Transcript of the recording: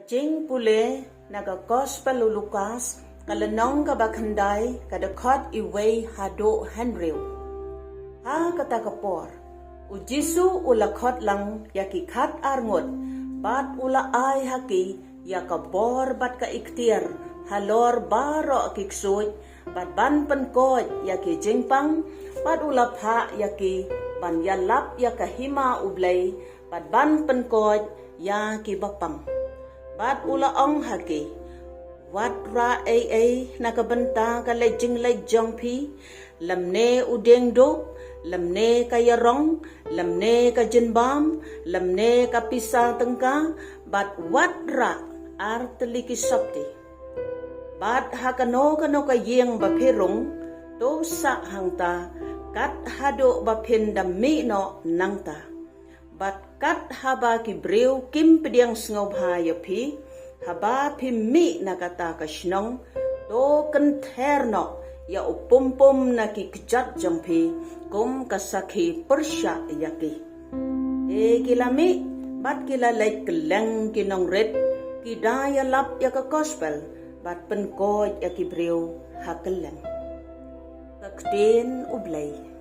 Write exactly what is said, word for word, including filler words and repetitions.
Jingpule na ka Gospel u Lukas, ka lynnong kaba khyndai, ka dkhot uwei haduh hynriew. Ha kata ka por, u Jisu u la khot lang ïa ki khat ar ngut, bad u la ai ha ki ïa ka bor bad ka iktiar halor baroh ki ksuid, bad ban pynkoit ïa ki jingpang, bad u la phah ïa ki ban ïalap ïa ka hima U Blei, bad ban pynkoit ïa ki bapang. Bad u la ong ha ki, wat rah ei ei na ka bynta ka leit jingleit jong phi, lymne u dieng duh, lymne ka ïarong, lymne ka jingbam, lymne ka pisa tyngka, bad wat rah ar tylli ki sopti. Bad ha kano kano ka ïing ba phi rung, to sah hangta kat haduh ba phin da mih noh nangta. Bad kat haba ki briew kim pdiang sngewbha ïa phi haba phi mih na kata ka shnong, to kynther noh ïa u pum pum na ki kjat jong phi kum ka sakhi pyrshah ïa ki. Te ki la mih bad ki la leit kylleng ki nongrit, ki da ïalap ïa ka Gospel bad pynkoit ïa ki briew ha kylleng. Ka ktien U Blei.